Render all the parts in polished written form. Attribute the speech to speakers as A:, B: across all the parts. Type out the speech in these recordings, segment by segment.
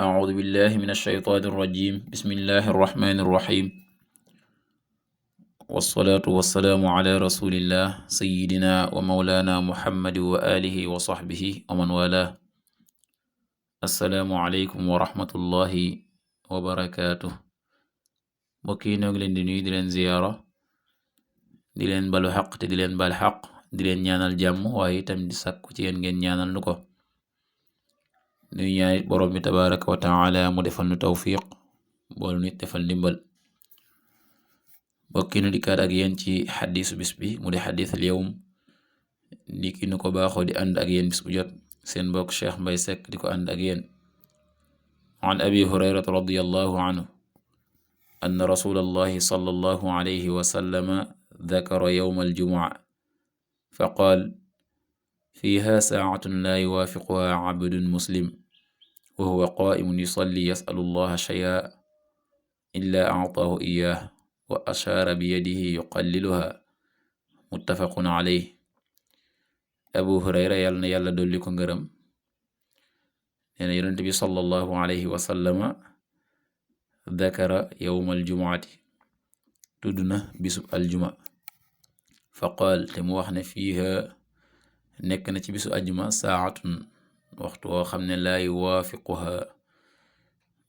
A: أعوذ بالله من الشيطان الرجيم بسم الله الرحمن الرحيم والصلاة والسلام على رسول الله سيدنا ومولانا محمد وآله وصحبه ومن والاه السلام عليكم ورحمة الله وبركاته mbokk yi ñoo ngi leen di nuyu di leen ziyaara di leen balu xaq te di leen bal xaq di leen ñaanal jàmm waaye itam di sàkku ci yéen ngeen ñaanal nu ko nuy ñaanit borom bi tabaraka wa taala mu defal nu tawfiq bool nit defal ndimbal mbokk yi nu dikkaat ak yéen ci xadiisu bis bi mu di xadiisul yawm di ki nu ko baaxoo di ànd ak yéen bis bu jot seen mbokk Cheikh Mbay Seck di ko ànd ak yéen an abi hurayrata radiyallahu anhu أن رسول الله صلى الله عليه وسلم ذكر يوم الجمعة فقال فيها ساعة لا يوافقها عبد مسلم وهو قائم يصلي يسأل الله شيئا إلا أعطاه إياه وأشار بيده يقللها متفق عليه أبو هريرة يالنا يالا dolli ko ngërëm neena Yonent bi sallallahu alayhi wa sallama dakara yowmal jumuati tudd na bisub aljuma fa qaal te mu wax ne fiiha nekk na ci bisu aljuma saatun waxtu woo xam ne laa yuwaafiquha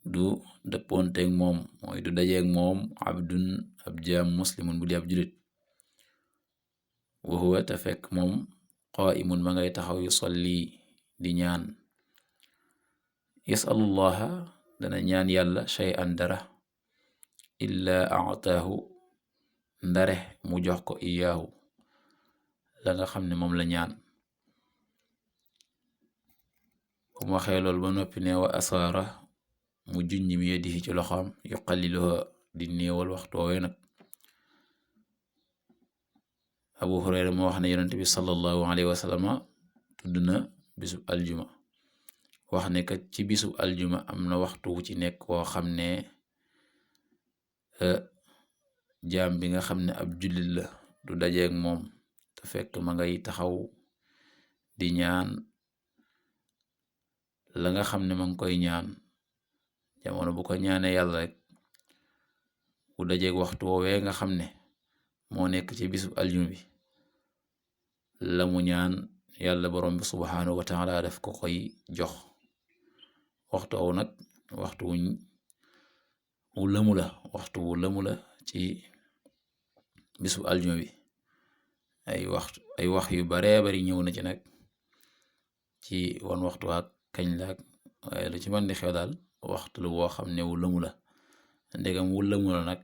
A: du dëppoonteeg moom mooy du dajeeg moom abdun ab jaam muslimun bu di ab julit wa huwa te fekk moom qaaimun ma ngay taxaw yusalli di ñaan yasalullaha dana ñaan yàlla shay'an dara illaa a'taahu ndare mu jox ko iyaahu la nga xam ne moom la ñaan bu mu waxee lool ba noppi ne wa asaara mu junj mi yadihi ci loxoom yuqalliluha di néewal waxtu woowee nag Abu Hurayra moo wax ne Yonent bi sallallahu alayhi wa sallama tudd na bisub aljuma wax ne kat ci bisu aljuma am na waxtu wu ci nekk woo xam ne jaam bi nga xam ne ab jullit la du dajeeg moom te fekk ma ngay taxaw di ñaan la nga xam ne ma ngi koy ñaan jamono bu ko ñaane yàlla rek bu dajeeg waxtu woowee nga xam ne moo nekk ci bisu aljuma bi la mu ñaan yàlla borom bi subhanahu wa taala daf ko koy jox waxtu wu nag waxtu wu lëmu la ci bisu aljuma bi ay wax yu baree bari ñëw na ci nag ci wan waxtu ak kañ la waaye lu ci mën di xew daal waxtu lu woo xam ne wu lëmu la ndegam wu lëmu la nag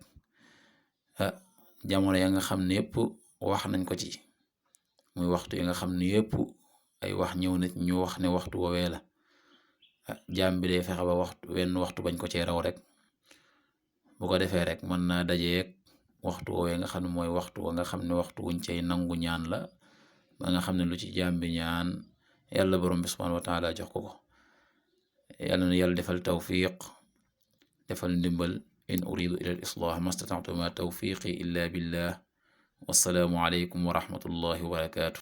A: jamono ya nga xam ne yépp wax nañ ko ci muy waxtu yi nga xam ne yépp ay wax ñëw na ñu wax ne waxtu woowee la jaam bi day fexe ba wenn waxtu bañ ko cee raw rek bu ko defee rek mën naa dajeeg waxtu woowee nga xam ne mooy waxtu wa nga xam ne waxtu wuñ cay nangu ñaan la ba nga xam ne lu ci jaam bi ñaan yàlla borom bi subhanahu wa taala jox ko yàlla na yàlla defal tawfiq defal ndimbal in uridu ila al islah mastata'tu ma tawfiqi illa billah wassalaamu alaykum wa rahmatullahi wa barakatuh